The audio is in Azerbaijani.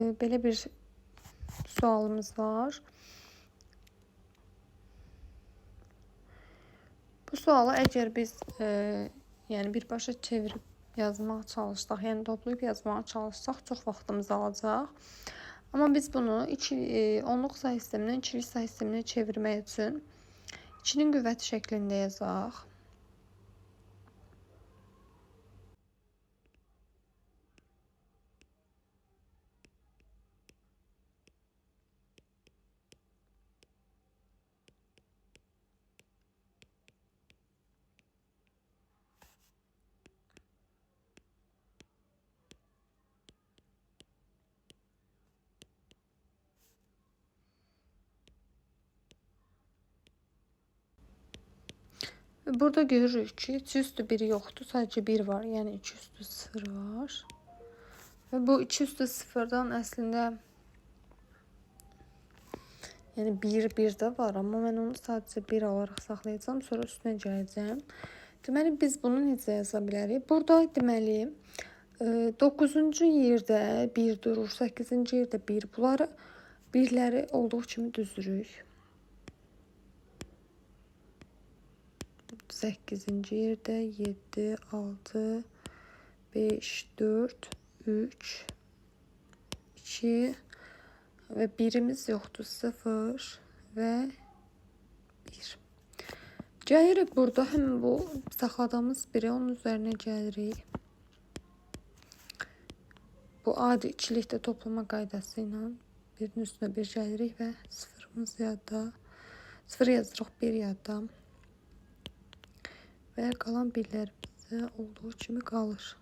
Belə bir sualımız var. Bu sualı əgər biz yəni birbaşa çevirib yazmağa çalışsaq, yəni toplayıb yazmağa çalışsaq çox vaxtımızı alacaq. Amma biz bunu onluq sayı sistemindən ikilik sayı sisteminə çevirmək üçün 2-nin qüvvəti şəklində yazaq. Burada görürük ki, 2 üstü 1 yoxdur, sadəcə 1 var, yəni 2 üstü 0 var. Və bu 2 üstü 0-dan əslində yəni 1, 1 də var, amma mən onu sadəcə 1 olaraq saxlayacağam, sonra üstünə gələcəm. Deməli, biz bunu necə yaza bilərik? Burada deməli, 9-cu yerdə 1 durur, 8-ci yerdə 1. Bunları birləri olduğu kimi düzürük. 8-ci yerdə 7, 6, 5, 4, 3, 2 və birimiz yoxdur, 0 və 1. Gəlirik burada həmin bu saxladığımız biri, onun üzərinə gəlirik. Bu adi ikilikdə toplama qaydası ilə birinin üstünə bir gəlirik və sıfırımız yadda, 0 yazırıq, 1 yadda. Və qalan birlərimiz olduğu kimi qalır.